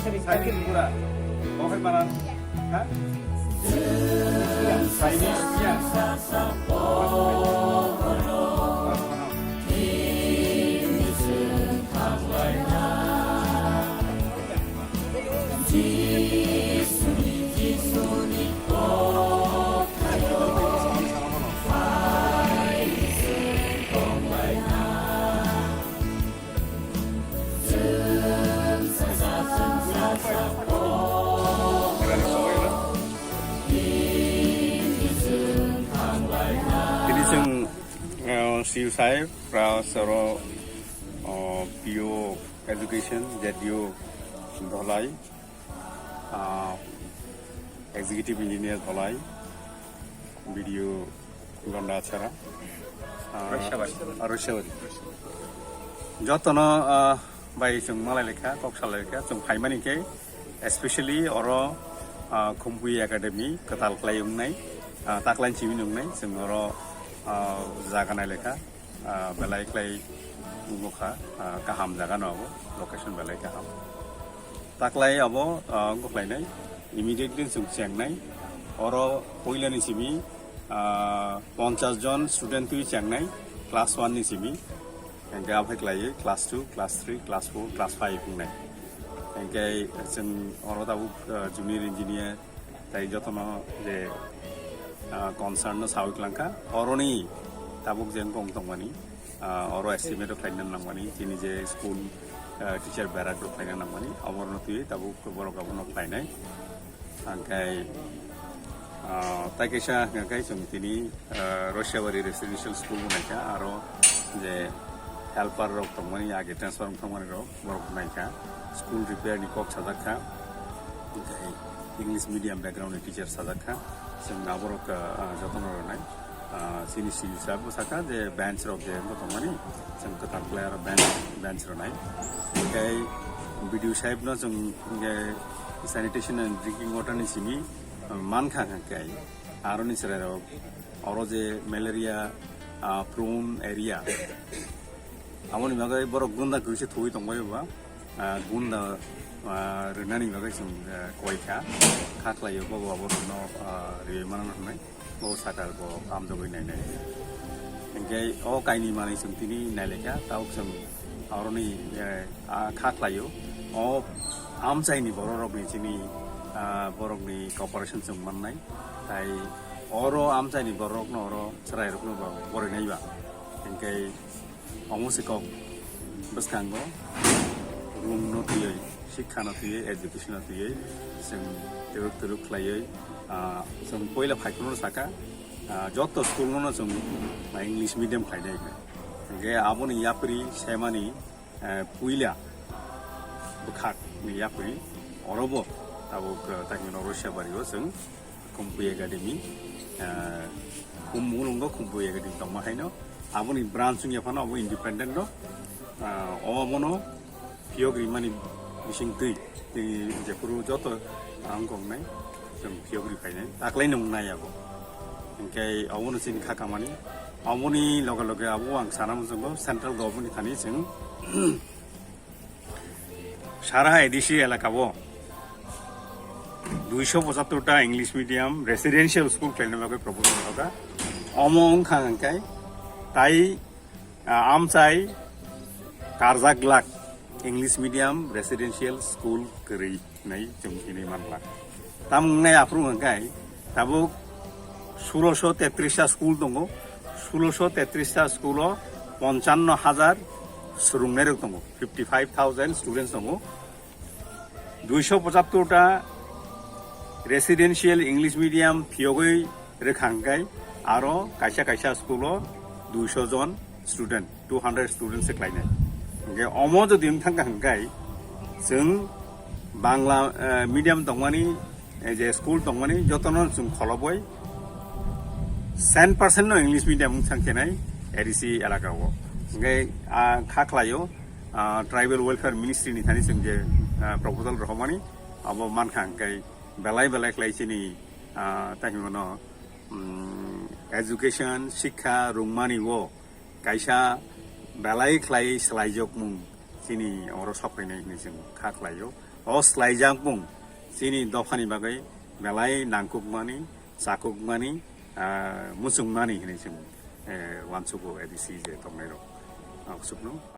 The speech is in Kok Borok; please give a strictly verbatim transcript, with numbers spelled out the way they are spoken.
Cycle pura. Oke mana? Ha? Chinese, ya. Tini chwng, eh, C E O sahib, plus oro, oh, P O Education, Z D O Dholai, ah, Executive Engineer Dholai, B D O Gondachara, ah, Roisabari. Ah, Roisabari. Jotono, ah, bai chwng malai lekha, kok salai lekha, chwng phaimani khe, especially oro, ah, Khumpui Academy kwtal khlai wngnai, ah, taklaini simi wngnai, chwng oro, ah, jaga nai lekha, ah, belai khlai wngkha, ah, kaham jaga no abo, location belai kaham. Taklai abo, ah, wngkha khlainai, immediately chwng chengnai, oro puilani simi, ah, ponchas jon student twi chengnai, class one ni simi, hingke aphai khlaiwi class two, class three, class four, class five wngnai. Hingke chwng oro tabuk, ah, junior engineer, tai jotono je, ah, concern no sawi klangkha, oroni tabuk je wngkong tongmani, ah, oro estimate o khlaina nangmani, chini je school, ah, teacher berak rok khlaina nangmani, oborno twi tabuk borok abono khlainai. Hingke, ah, tai kaisa hingke chwng tini, ah, Roisabari Residential School bo naikha, aro je helper rok tongmani, age transfer wng thangmani rok, borok naikha. School repair ni kok sajak kha, hingke English medium background ni teacher sajak kha, chwng aborok, ah, jotono rwnai. Ah, chini C E O sahib bo saka je bench rok je wngkha tongmani, chwng kwtal khlai aro bench, bench rwnai. Tei B D O sahib no chwng hingke sanitation and drinking water ni simi, ah, mankha hingke aroni chwrai rok oro je malaria, ah, prone area, aboni bagwi borok gunda kwrwi se thwi tongbaio ba, ah, gunda, ah, rwnani bagwi chwng, ah, koi kha, kha khlaio bobo aborokno, ah, rwi mano hwnwi. Bo sakal bo amjogwi nainai. Hingke o kaini manwi chwng tini nailekha, tabuk chwng oroni, eh, a kha khlaio. O amchaini bororokni chini, ah, borokni cooperation chwng mannai. Tai oro amchaini bororokno oro chwrairokno bo porinai ba. Hingke omo se kok bwskango room no twiwi, sikha no twiwi, education no twiwi, chwng twrwk twrwk khlaiwi, ah, chwng poila phaiphuru saka, ah, joto school no chwng, ah, English medium khlainai hwnwi. Hingke aboni yapri semani, eh, puila bwkhak ni yapri orobo tabuk, eh, takni Roisabari o chwng Khumpui Academy, ah, Khum-, mulungo Khumpui Academy tongma haino, aboni branch wngya phano abo independent no, ah, o abono phiyok rimani bising twi, tei jephuru joto ang kongnai, chwng phiyok ri phainai, taklai nung nai abo. Hingke abono chini kha kamani, aboni loge loge abo ang sana muchungo central government ni thani chwng Sara A D C elaka o duiso pochattor ta English medium residential school khlaina bagwi proposal rwkha. Omo wngkha hwnkhe tai, ah, amchai karjak glak English medium residential school kwrwi hinwi chwng hinwi manglak. Tamo wngnai aphuru hwnkhe tabuk sulosho tetris ta school tongo. Sulosho tetris ta school o ponchanno hajar swrwngnairok tongo, fifty five thousand students tongo. Duiso pochattor ta residential English medium phiyogwi rwkha hwnkhe aro kaisa kaisa school o duiso jon student, two hundred student se khlainai. Hwnkhe omo jodi wng thangkha hwnkhe chwng Bangla, eh, medium tongmani, eh, je school tongmani jotono chwng kholobwi cent percent no English medium wng thang khenai A D C elaka o. Hwnkhe, ah, kha khlaio, ah, Tribal Welfare Ministry ni thani chwng je, ah, proposal rohormani abo mankha hwnkhe belai belai khlai chini, ah, tai hwnmano, mm, education, sikha rwngmani o kaisa belai khlai swlaijokmung chini oro sokphainai hinwi chwng kha khlaio. O swlaijakmung chini dophani bagwi belai nangkukmani, chakukmani, ah, muchungmani hinwi chwng, eh, uansugo A D C je tongnairok. Ang sukno.